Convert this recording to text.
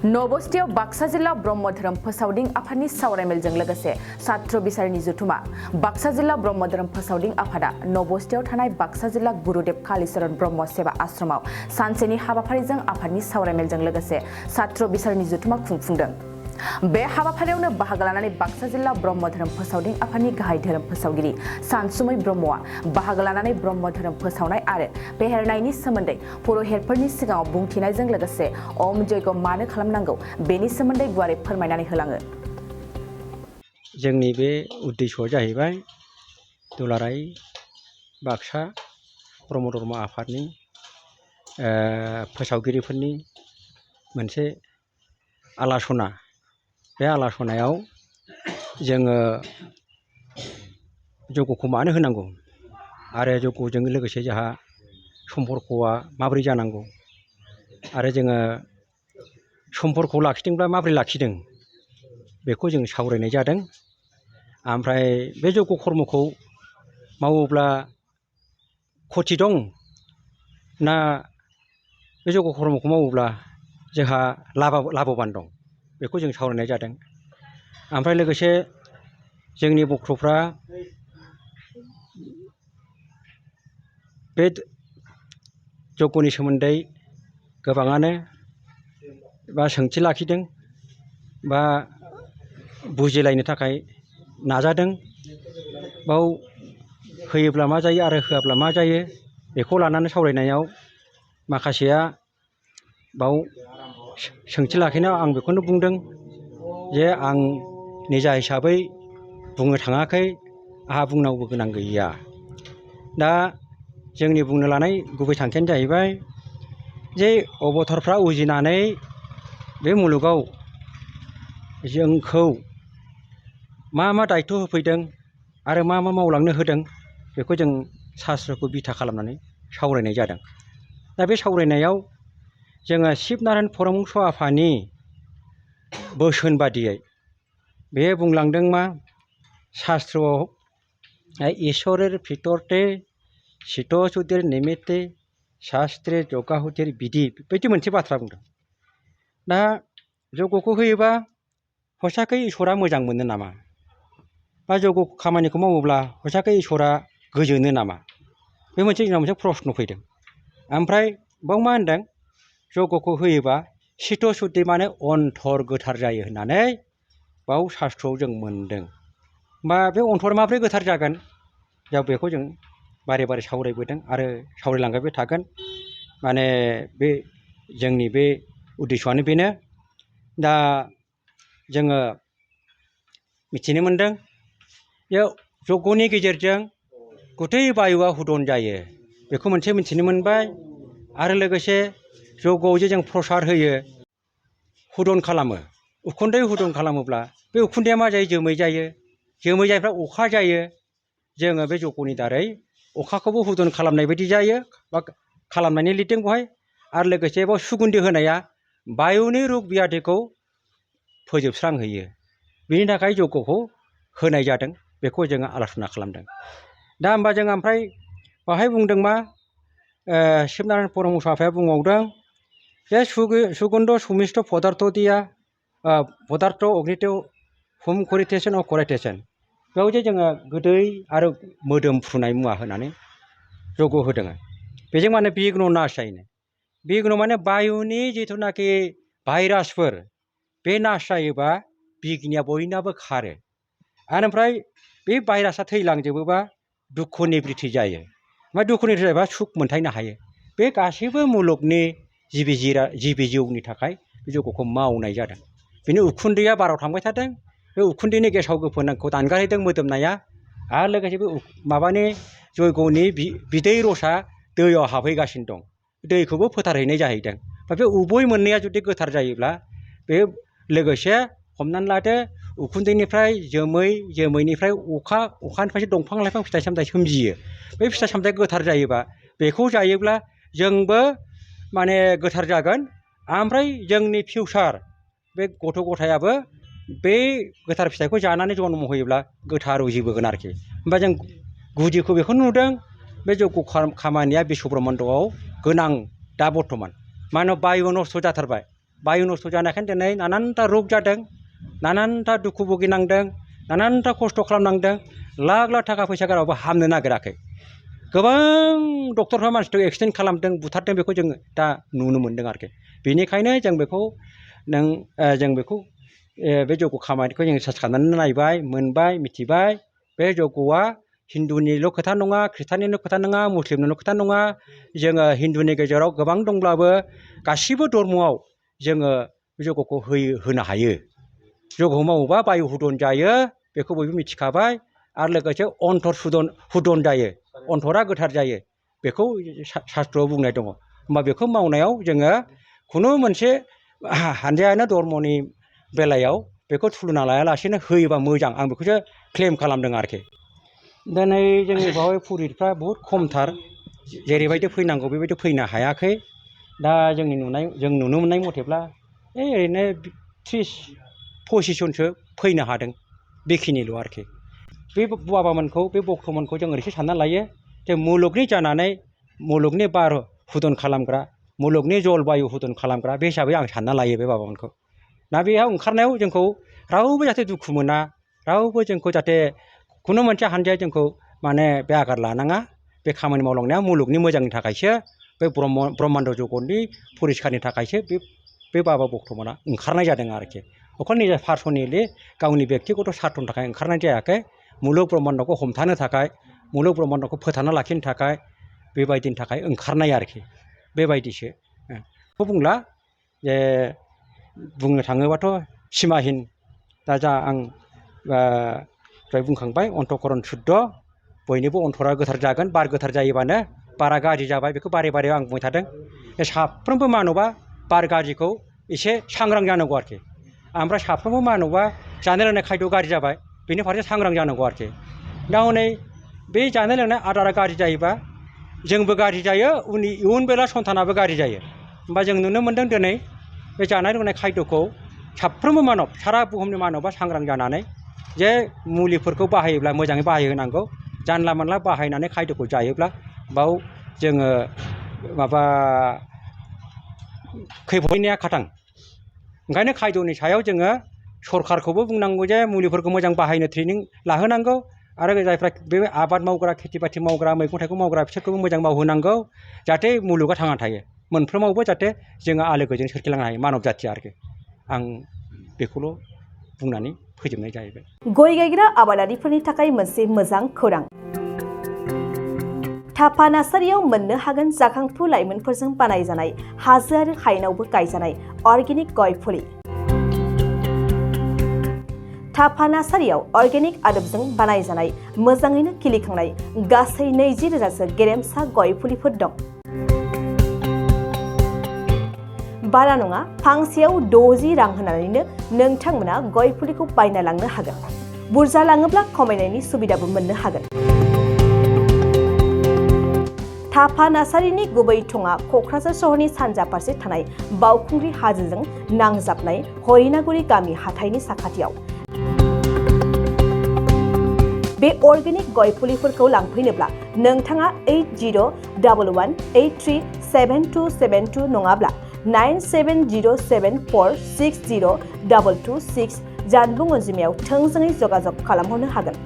नबस्तियाव बाक्सा जिल्ला ब्रह्म धोरोम फोसावदिं आफादनि सावरायमेलजों लोगोसे सात्र बिसारनि जथुमा बाक्सा जिल्ला ब्रह्म धोरोम फोसावदिं आफादा नबस्तियाव थानाय बाक्सा जिल्ला गुरुदेव कालीचरण ब्रह्म सेवा आश्रमाव सानसेनि हाबाफारिजों आफादनि सावरायमेलजों लोगोसे सात्र बिसारनि जथुमा खुंफुंदों। बे हाबाफारियावनो बाहागो लानानै बाक्सा जिल्ला ब्रह्म धोरोम फोसावदिं आफादनि गाहाय धोरोम फोसावगिरि सानसुमै ब्रह्मआ बाहागो लानानै ब्रह्म धोरोम फोसावनाय आरो फेहेरनायनि सोमोन्दै पुर'हितफोरनि सिगाङाव बुंथिनायजों लोगोसे ओम जयग मानो खालामनांगौ बेनि सोमोन्दै गुवारै फोरमायनानै होलाङो। जोंनि बे उद्देश्यआ जाहैबाय दुलाराय बाक्सा ब्रह्म धर्म आफादनि फोसावगिरिफोरनि मोनसे आलासना। बे आलासनायाव जोङो जगखौ मानो होनांगौ आरो जगजों लोगोसे जोंहा सम्पर्कआ माबोरै जानांगौ आरो जोङो सम्पर्कखौ लाखिदोंब्ला माबोरै लाखिदों बेखौ जों सावरायनाय जादों। ओमफ्राय बे जग कर्मखौ मावोब्ला खथि दं ना बे जग कर्मखौ मावोब्ला जोंहा लाभबान दं बेखौ जों सावरायनाय जादों। ओमफ्राय लोगोसे जोंनि बक्त्रफ्रा बे जगनि सोमोन्दै गोबाङानो बा सोंथि लाखिदों बा बुजिलायनो थाखाय नाजादों। बाव होयोब्ला मा जायो आरो होआब्ला मा जायो बेखौ लानानै सावरायनायाव माखासेया बाव सोंथि लाखिनायाव आं बेखौनो बुंदों जे आं निजा हिसाबै बुंनो थाङाखै, आंहा बुंनांगौ गोनां गैया। दा जोंनि बुंनो लानाय गुबै थांखियानो जाहैबाय जे अबतारफ्रा उजिनानै बे मुलुगाव जोंखौ मा मा दायथ' होफैदों आरो मा मा मावलांनो होदों बेखौ जों सास्त्रखौ बिथा खालामनानै सावरायनाय जादों। दा बे सावरायनायाव जोङो शिब नारायण परमहंस आफानि बोसोन बादियै बे बुंलांदों मा शास्त्रआव ईश्वरेर भितरते शीत सुधीर निमित्ते शास्त्रे जगाहुतिर बिदि बेबायदि मोनसे बाथ्रा बुंदों। दा जगखौ होयोबा हसाखै ईश्वरा मोजां मोनो नामा बा जग खामानिखौ मावोब्ला हसाखै ईश्वरा गोजोनो नामा बे मोनसे जोंनाव मोनसे प्रश्न फैदों। ओमफ्राय बाव मा होनदों जगखौ होयोबा शीत सुधि माने अन्तर गोथार जायो होननानै बाव शास्त्रआव जों मोनदों। बा बे अन्तर माब्रै गोथार जागोन जों बेखौ जों बारे बारे सावरायबोदों आरो सावरायलांबाय थागोन। माने बे जोंनि बे उद्देश्यआनो बेनो। दा जोङो मिथिनो मोनदों जे जगनि गेजेरजों गथै बायुआ हुदन जायो बेखौ मोनसे मिथिनो मोनबाय। आरो लोगोसे जगआव जे जों प्रसाद होयो हुदन खालामो, उखुन्दै हुदन खालामोब्ला बे उखुन्दैया मा जायो जोमै जायो, जोमै जायोब्ला अखा जायो। जोङो बे जगनि दारै अखाखौबो हुदन खालामनाय बायदि जायो बा खालामनानै लिरदों बहाय। आरो लोगोसे बाव सुगुन्धि होनाया बायुनि रुग बियादिखौ फोजोबस्रांहोयो। बिनि थाखाय जगखौ होनाय जादों बेखौ जोङो आल'सना खालामदों। दा होमबा जों ओमफ्राय बाहाय बुंदों मा शिब नारायण परमहंस आफाया बुंबावदों जे सुगन्ध सुमिष्ट पदार्थ दिया पदार्थ अग्नित हुम करितेशन अकरायतेशन। बेयाव जे जोङो गोदै आरो मोदोम फुनाय मुवा होनानै जग होदों। बेजों माने बिघ्न नाश जायो। बिघ्न माने बायुनि जिथुनाखि भाइरासफोर बे नाश जायोबा बिघ्निया बयनाबो खारो। ओमफ्राय बे भाइरासआ थैलांजोबोबा दुखु निबृत्ति जायो। ओमफ्राय दुखु निबृत्ति जायोबा सुख मोनथायनो हायो। बे गासैबो मुलुगनि जिबि जिउनि थाखाय बे जगखौ मावनाय जादों। बिनि उखुन्दैया बाराव थांबाय थादों। बे उखुन्दैनि गेसाव गोफोनखौ दानगारहैदों मोदोमनाया। आरो लोगोसे बे माबानि जयग'नि बिदै रसा दैयाव हाबहैगासिनो दं। दैखौबो फोथारहैनाय जाहैदों। ओमफ्राय बे उभय मोननैया जुदि गोथार जायोब्ला बे लोगोसे हमनानै लादो उखुन्दैनिफ्राय जोमै, जोमैनिफ्राय अखा, अखानिफ्रायसो दंफां लाइफां फिथाइ सामथाइ सोमजियो। बे फिथाइ सामथाइ गोथार जायोबा बेखौ जायोब्ला जोंबो माने गोथार जागोन। ओमफ्राय जोंनि फिउचार बे गथ' गथायाबो बे गोथार फिथाइखौ जानानै जन्म होयोब्ला गोथार उजिबोगोन आरोखि। होमबा जों गुदिखौ बेखौनो नुदों बे जग खामानिया बिश्व ब्रह्माण्डआव गोनां दा बर्थमान। मानो बायु नस्थ' जाथारबाय। बायु नस्थ' जानायखायनो दिनै नानानथा रग जादों नानानथा दुखु भुगिनांदों नानानथा खस्थ' खालामनांदों लाख लाख थाखा फैसा गाराबो हामनो नागिराखै गोबां डक्टरफ्रा मानसिखौ एक्सिडेन्ट खालामदों बुथारदों बेखौ जों दा नुनो मोन्दों आरोखि बेनिखायनो जों बेखौ बे जग खामानिखौ जों सार्च खालामनानै नायबाय मोनबाय मिथिबाय बे जगआ हिन्दुनिल' खोथा नङा ख्रिस्टाननिल' खोथा नङा मुस्लिमनिल' खोथा नङा जोङो हिन्दुनि गेजेराव गोबां दंब्लाबो गासिबो धर्मआव जोङो बे जगखौ होनो हायो जग मावोबा बायु हुदन जायो बेखौ बयबो मिथिखाबाय आरो लोगोसे अन्तर हुदन जायो अन्थरा गोथार जायो बेखौ शास्त्रआव बुंनाय दङ होमबा बेखौ मावनायाव जोङो खुनु मोनसे हानजायानो धर्मनि बेलायाव बेखौ थुलुना लायालासेनो होयोबा मोजां आं बेखौसो क्लेम खालामदों आरोखि दिनै जोंनि बावहाय पुरहितफ्रा बहुद खमथार जेरैबायदि फैनांगौ बेबायदि फैनो हायाखै दा जों नुनो मोननाय मथेब्ला ओरैनो 30-25 जनसो फैनो हादों बेखिनिल' आरोखि बे बाबामोनखौ बे भक्तमोनखौ जों ओरैसो सानना लायो जे मुलुगनि जानानै मुलुगनि बार हुदन खालामग्रा मुलुगनि जल बायु हुदन खालामग्रा बे हिसाबै आं सानना लायो बे बाबामोनखौ ना बेयाव ओंखारनायाव जोंखौ रावबो जाहाथे दुखु मोना रावबो जोंखौ जाहाथे खुनु मोनसे हानजाया जोंखौ माने बे आघात लानाङा बे खामानि मावलांनाया मुलुगनि मोजांनि थाखायसो बे ब्रह्माण्ड जगतनि परिस्कारनि थाखायसो बे बाबा भक्तमोना ओंखारनाय जादों आरोखि अखल निजा पार्सनेलि गावनि बेक्तिगत सार्थनि थाखाय ओंखारनाय जायाखै मुलुग ब्रह्माण्डखौ हमथानो थाखाय मुलुग ब्रह्माण्डखौ फोथांना लाखिनो थाखाय बेबायदिनि थाखाय ओंखारनाय आरोखि बेबायदिसो बेखौ बुंला जे बुंनो थाङोबाथ' सिमाहिन दा जा आं दहाय बुंखांबाय अन्तकरन सुद्ध बयनिबो अन्तरा गोथार जागोन बार गोथार जायोबानो बारा गाज्रि जाबाय बेखौ बारे बारे आं बुंबाय थादों साफ्रोमबो मानबा बार गाज्रिखौ एसे सांग्रां जानांगौ आरोखि ओमफ्राय साफ्रोमबो मानबा जानाय लोंनाय खायद' गाज्रि जाबाय बेनि फारसे सांग्रां जानांगौ आरोखि दा हनै बे जानाय लोंनाय आदारा गाज्रि जायोबा जोंबो गाज्रि जायो इयुन बेला सन्तानाबो गाज्रि जायो होमबा जों नुनो मोन्दों दिनै बे जानाय लोंनाय खायद'खौ साफ्रोमबो मानब सारा बुहुमनि मानबा सांग्रां जानानै जे मुलिफोरखौ बाहायोब्ला मोजाङै बाहायहोनांगौ जानला मोनला बाहायनानै खायद'खौ जायोब्ला बाव जोङो माबा खैफोदनिया खाथां ओंखायनो खायद'नि सायाव जोङो सरखारखौबो बुंनांगौ जे मुलिफोरखौ मोजां बाहायनो ट्रेनिं लाहोनांगौ आरो जायफ्रा बे आबाद मावग्रा खेथि बाथि मावग्रा मैगं थाइगं मावग्रा बिसोरखौबो मोजां मावहोनांगौ जाहाथे मुलुगा थांना थायो मोनफ्रोमावबो जाहाथे जोङो आलो गोजोन सोरखिलांनो हायो मानब जाथिया आरोखि आं बेखौल' बुंनानै फोजोबनाय जाहैबाय गय गायग्रा आबादारिफोरनि थाखाय मोनसे मोजां खौरां थापा नार्सारियाव मोननो हागोन जाखांफु लाइमोनफोरजों बानायजानाय हाजो आरो हायेनावबो गायजानाय अर्गेनिक गय फुलि थापा नार्सारियाव अर्गेनिक आदबजों बानायजानाय मोजाङैनो खिलिखांनाय गासै 20,000सो गेरेमसा गय फुलिफोर दं बारा नङा फांसेयाव 60 रां होनानैनो नोंथांमोना गय फुलिखौ बायना लांनो हागोन बुरजा लाङोब्ला खमायनायनि सुबिदाबो मोननो हागोन थापा नार्सारिनि गुबै थङा क'क्राझार सहरनि सानजा फारसे थानाय बावखुंग्रि हाजोजों नांजाबनाय हरिनागुरि गामि हाथाइनि साखाथियाव बे अर्गेनिक गय फुलिफोरखौ लांफैनोब्ला नोंथाङा 8011837272 नङाब्ला 9707460226 जानबुं अनजिमायाव थोंजोङै जगाजग खालामहरनो हागोन